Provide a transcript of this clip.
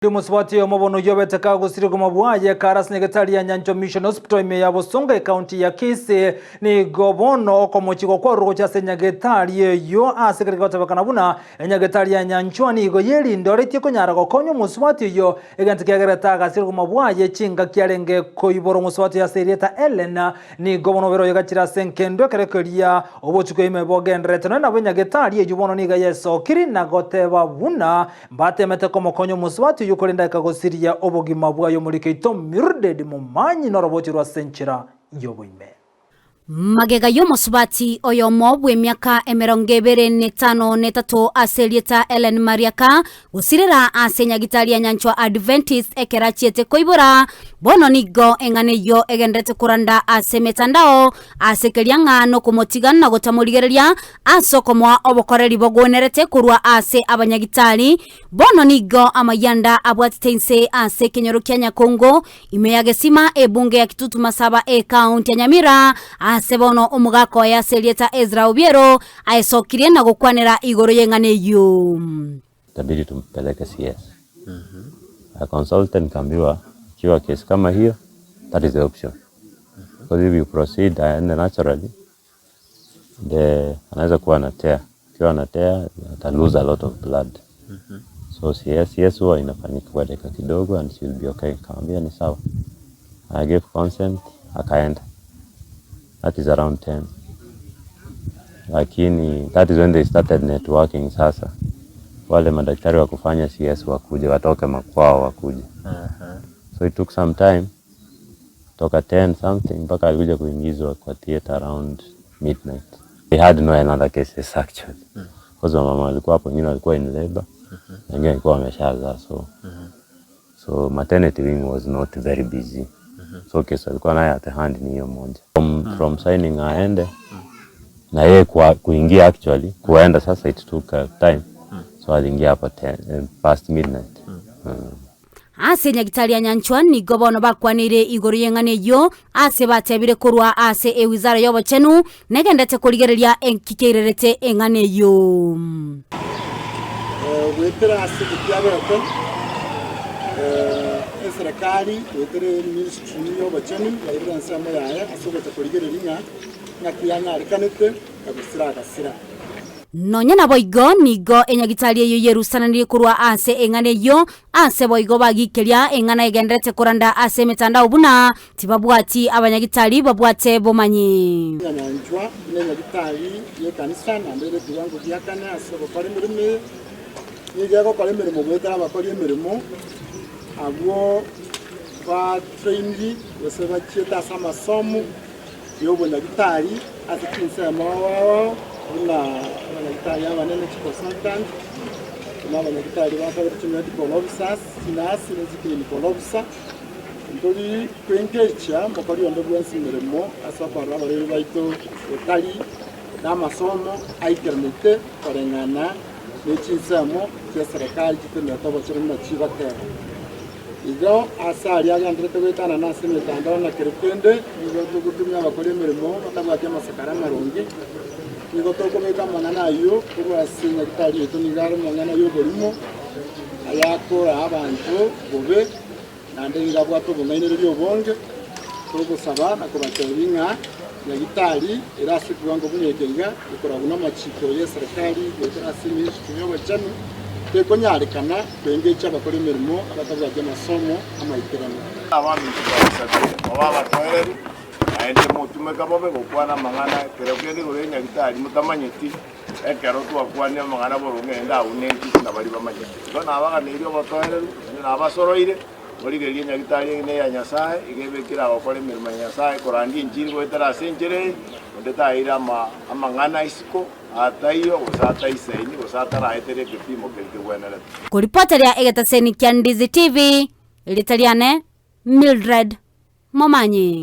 Omosubati oyomo bono oyio obete kagosiria obogima bwaye kare ase nyagetari ya Nyanchwa Mission Hospital ime ya Bosongo ekaunti ya Kisii nigo bono okomochigwa kwarure gochia ase nyagetari eyio ase ekero gegotebekana buna enyagetari ya Nyanchwa nigo yerindoretie konyara gokonya omosubati oyio egento kiagerete agasiria obogima bwaye chingaki arenge koibora omosubati oyo ase erieta Ellen Nigo bono obere oyegachire ase enkendo ekero keria obotuko ime bogendererete. Nonya nabo enyagetari eyio bono nigo yesokiri na goteba buna mbatemete komokonya omosubati oyio korende akagosiria obogima bwaye omoriki oito Mildred Momanyi noroboti rwa ase enchera y'oboime. Magega y'omosubati oyomo bw'emiaka emerongo ebere netano netato ase erieta Ellen Mariaka Gosirera ase nyagitari ya Nyanchwa Adventist ekero achiete koibora, bono nigo eng'ana eyio egenderete koranda ase emetandao ase keria ng'a nokomotiga na gotamorigereria ase okomoa obokoreri bogwenerete korwa ase abanyagitari. Bono nigo amayianda abwatete inse ase ekenyoro kia Nyakongo ime ya Gesima ebunge ya Kitutu Masaba ekaunti ya Nyamira ase bono omogaka oye ase erieta Ezra Obiero Aesokirie na gokwanera igoro y'eng'ana eyio. Itabidi tumpeleke CS. I consulted nikaambiwa ikiwa case kama hiyo that is the option because if you proceed aende naturally the anaweza kuwa na tear, akiwa na tear ata lose a lot of blood so CS, CS huwa inafanyika kwa dakika kidogo and she will be okay. Nikamwambia ni sawa. I gave consent akaenda. That is around 10 lakini that is when they started networking sasa wale madaktari wa kufanya CS wakuje watoke makwao wakuje so it took some time toka 10 something mpaka alikuja kuingizwa kwa theater around midnight they had no another cases actually because wamama walikuwa hapo wengine walikuwa in labor wengine walikuwa wameshazaa so So maternity wing was not very busy. So case alikuwa nayo at hand ni hiyo moja. From, from signing aende na yeye kwa, kuingia actually kuenda sasa it took time. So aliingia hapo 10, past midnight. Ase nyagitari ya Nyanchwa nigo bono bakwaneire igoro y'eng'ana eyio ase batebire korwa ase ewizara y'obochenu negendete korigereria enki keirerete eng'ana eyio. Goetera ase ekiabete, eserekari goetera eministry y'obochenu yairire ensemo yaye ase ogocha korigereria ng'a ng'aki yanyarekanete na gosira agasira. Nonya naboigo nigo enyagitari eyio yerusananirie korwa ase eng'ana eyio, ase boigo bagikeria eng'ana egenderete koranda ase emetandao buna Tibabwati abanyagitari babwate bomanyi. Nyanchwa nenyagitari y'ekanisa naende ere ekiwango gia kane ase ogokora emeremo eye. Nigo egokora emeremo goetera abakori emeremo abwo ba trained gose bachiete ase amasomo y'obonyagitari ase chinsemo ao ao buna abanyagitari abanene chiconsultant, buna abanyagitari bakorete chimedical officers, chinurse ne chiclinical officer. Ntori kwengecha mokori onde bwensi meremo ase okorora abarwani baito otari namasomo aikeranete koreng'ana ne chinsemo chi'eserekari chitenerete obochenu buna chigoteba. Igo ase aria agenderete goetanana ase emetandao na kero kende nigo togotumia abakori emeremo batabwati amasakara amaronge, nigo tokobeka amang'ana ayio korwa ase nyagitari yaito nigo are amang'ana y'oborimo ayakoraa abanto bobe. Naende nigo abwate obong'ainereria obonge, togosaba na kobatebia ng'a nyagitari ere ase ekiwango buna eke iga, ekoragwa namachiko y'eserekari goetera ase eministry y'obochenu, tekonyarekana koengecha abakori emeremo abatabwati amasomo amaikeranu. Abaminto twabasabire mobe abatoereru, naende motumeka bobe gokwana amang'ana ekero kende igoro y'enyagitari motamanyeti, Ekero twakwanire amang'ana boronge naende abwo nentwe buna baria bamanyete. Igo nabaganeirie obotoereru, naende nabasoroire, morigererie nyagitari eye neya Nyasae, iga ebekire agokora emeremo ya Nyasae, korandia enchiri goetera ase enchera eye, onde taeire ama amang'ana isiko, ataiyo, gose ataisaini, gose ataraetere ekepimo keria kegwenerete. Koripoteria egetaseni kia Ndizi TV, erieta riane Mildred Momanyi.